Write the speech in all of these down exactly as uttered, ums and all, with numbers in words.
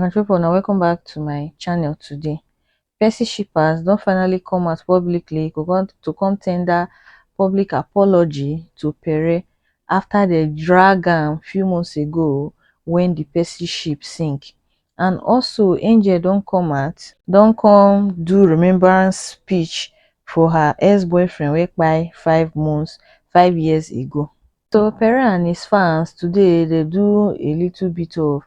My people, now welcome back to my channel today. Percy Shippers don finally come out publicly to come, to come tender public apology to Pere after they drag am few months ago when the Percy ship sink. And also, Angel don come out, don come do remembrance speech for her ex-boyfriend wey kpai five months, five years ago. So Pere and his fans today, they do a little bit of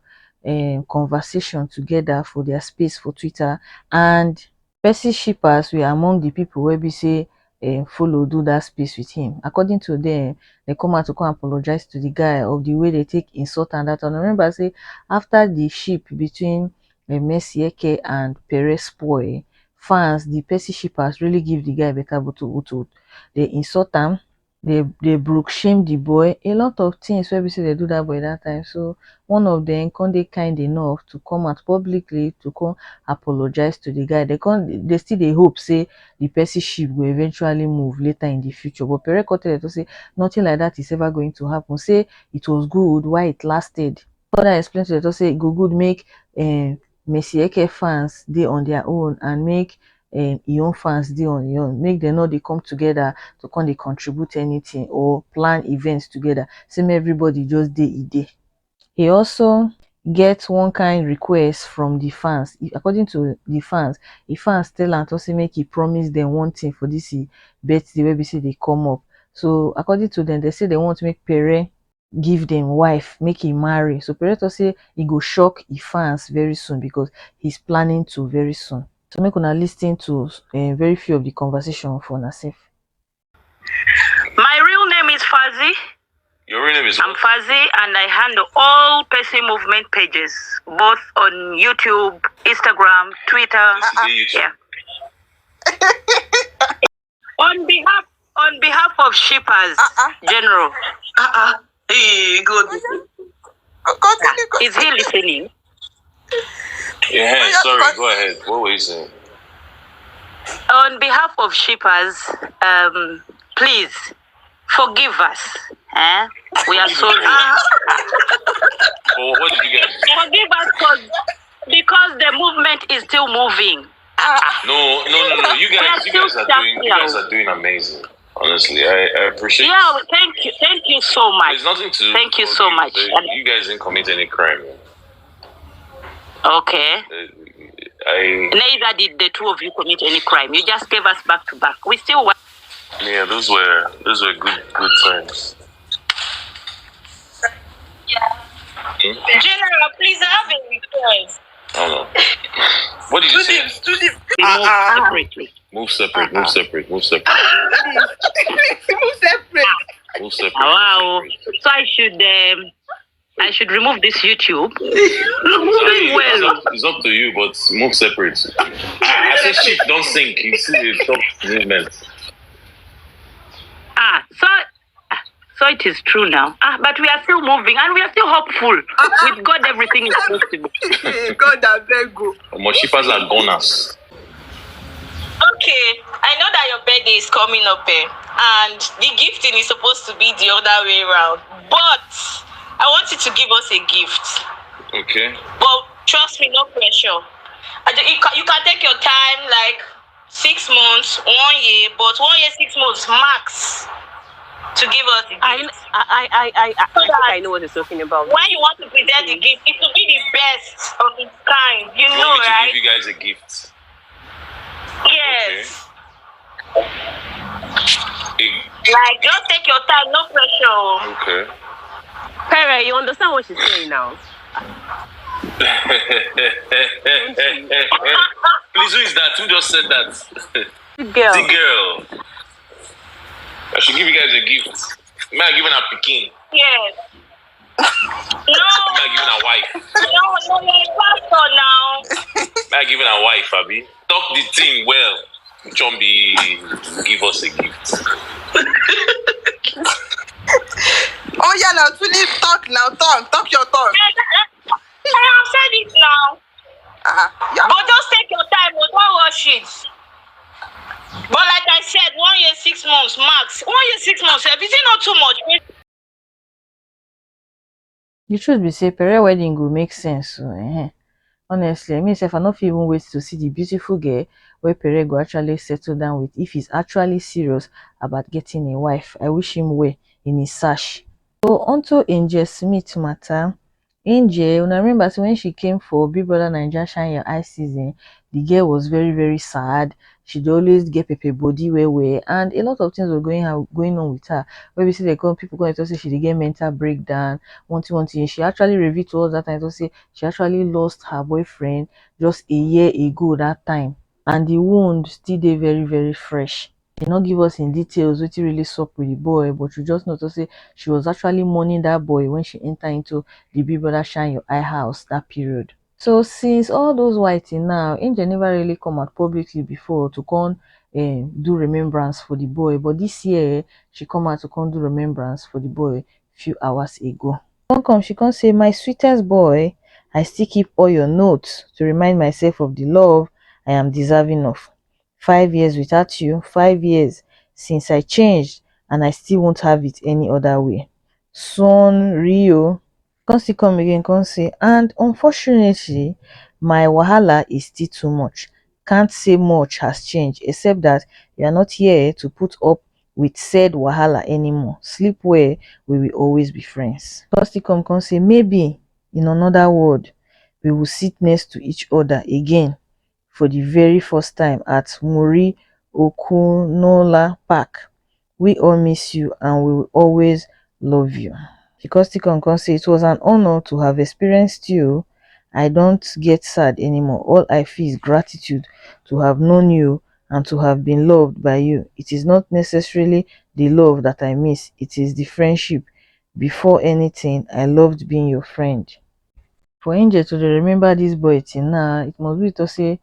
um, conversation together for their space for Twitter, and Percy Shippers were among the people wey be say um, follow do that space with him. According to them, they come out to come apologize to the guy of the way they take insult and that. And remember say after the ship between um, Mercy Eke and Pere spoil, fans, the Percy Shippers really give the guy better boto boto. They insult am, they they broke shame the boy, a lot of things wey be say they do that boy that time. So one of them come dey kind enough to come out publicly to come apologize to the guy. They come, they still dey hope say the Percy ship go eventually move later in the future. But Pere come tell them to say nothing like that is ever going to happen. Say it was good while it lasted. Further explain to them to say e go good make um, Mercy Eke fans dey on their own and make um, e own fans dey on e own. Make dem no dey come together to come dey contribute anything or plan events together. Say make everybody just dey e dey. He also get one kind request from the fans. According to the fans, the fans tell am to say make he promise them one thing for this e birthday wey be say dey come up. So according to them, they say they want make Pere give dem wife, make he marry. So Pere talk say he go shock his fans very soon because he's planning to very soon. So make una listen to um, very few of the conversation for una sef. My real name is Fazi. Your real name is I'm Fazi and I handle all Percy movement pages, both on YouTube, Instagram, Twitter. This is YouTube. Yeah. On behalf on behalf of shippers, Uh-uh. General. Uh-uh. Hey, good. Continue. Continue. Is he listening? Yeah, yeah, sorry, but- go ahead. What were you saying? On behalf of shippers, um, please forgive us. Eh? We are sorry. But what did you guys do? Forgive us 'cause because the movement is still moving. No, no, no, no. You We are guys, you guys still are doing, you guys stuck are doing amazing. Honestly, I, I appreciate. Yeah, well, thank you, thank you so much. There's nothing to. Thank you for so you. much. They- You guys didn't commit any crime. Okay. Uh, I. Neither did the two of you commit any crime. You just gave us back to back. We still want. Yeah, those were those were good good times. General, please, I have a request. I don't know. What did you say? Students, students. We move Uh-uh. Separately. Move separate. Move separate. Move separate. Please, move separate. Move separate. Wow. Move separate. So I should um, I should remove this YouTube. Sorry, Well. it's, up, it's up to you, but move separate. I say ship don't sink. You see the top movement. Ah, so ah, so it is true now. Ah, but we are still moving and we are still hopeful. With God, everything is possible. God, I beg you. Omo, shippers are gunners. Okay, I know that your birthday is coming up, eh? And the gifting is supposed to be the other way around. But I want you to give us a gift. Okay. But trust me, no pressure. I ju- You can, you can take your time, like six months, one year, but one year, six months max to give us the gift. I, I, I, I, I, I think I know what you're talking about. When you want to present the gift, it will be the best of its kind. You, You know, want me to right? Give you guys a gift? Yes. It, Like, just take your time, no pressure. Oh. okay. Pere, you understand what she's saying now? Please, who is that? Who just said that? Good girl. The girl. I should give you guys a gift. May I give her a picking? Yes. No, May I give her a wife? no, no, no, pastor now. May I give her a wife, Abby? Talk the thing well. Chombi, give us a gift. Oh yeah, now to leave talk now, talk, talk your talk. I have said it now. Uh-huh. Yeah. But just take your time, oh, don't rush it. But like I said, one year, six months max. One year, six months, eh, is it not too much? The truth be say Pere wedding go make sense. So, eh. Honestly, I mean sef, I no fit even wait to see the beautiful girl wey Pere go actually settle down with if he's actually serious about getting a wife. I wish him well in his search. So onto Angel Smith matter. Angel, una remember say when she came for Big Brother Naija Shine Your Eye season, the girl was very, very sad. She dey always get pepper body well well, and a lot of things were going on, going on with her. Wey be say they come, people come talk say she dey get mental breakdown, one thing, one thing. She actually revealed to us that time, talk say she actually lost her boyfriend just a year ago that time, and the wound still dey very, very fresh. They no give us in details wetin really sup with the boy, but we just know say she was actually mourning that boy when she entered into the Big Brother Shine Your Eye house that period. So since all those while till now, Angel never really come out publicly before to come um, do remembrance for the boy, but this year she come out to come do remembrance for the boy few hours ago. Come come, she come say, "My sweetest boy, I still keep all your notes to remind myself of the love I am deserving of. Five years without you, five years since I changed, and I still won't have it any other way. Son Rio." Come still come again, come say, "And unfortunately, my wahala is still too much. Can't say much has changed, except that you are not here to put up with said wahala anymore. Sleep well, we will always be friends." Come still come, come say, "Maybe in another world, we will sit next to each other again for the very first time at Muri Okunola Park. We all miss you and we will always love you." She come still come, come say, "It was an honor to have experienced you. I don't get sad anymore. All I feel is gratitude to have known you and to have been loved by you. It is not necessarily the love that I miss, it is the friendship. Before anything, I loved being your friend." For Angel to dey remember this boy till now, it must be to say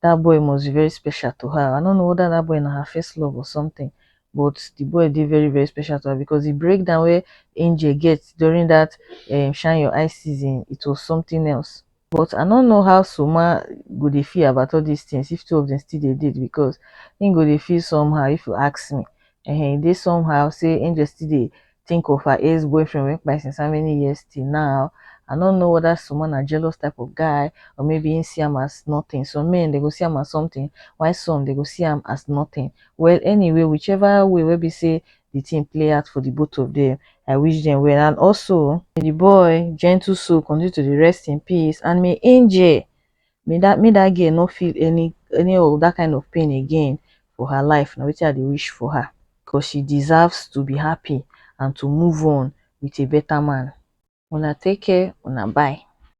that boy must be very special to her. I don't know whether that boy na her first love or something, but the boy dey very, very special to her, because the breakdown where Angel gets during that um, Shine Your Eye season, it was something else. But I don't know how Soma go dey feel about all these things if two of them still dey date, because he go dey feel somehow if you ask me. And he dey somehow say Angel still dey think of her ex-boyfriend wey kpai since how many years till now. I don't know whether Soma na jealous type of guy, or maybe he see am as nothing. Some men, they go see am as something, while some, they go see am as nothing. Well, anyway, whichever way wey be say the thing play out for the both of them, I wish them well. And also, may the boy, gentle soul, continue to dey rest in peace. And may Angel, may that, may that girl not feel any, any of that kind of pain again for her life. Na wetin I dey wish for her, because she deserves to be happy and to move on with a better man. Una take care, una bye.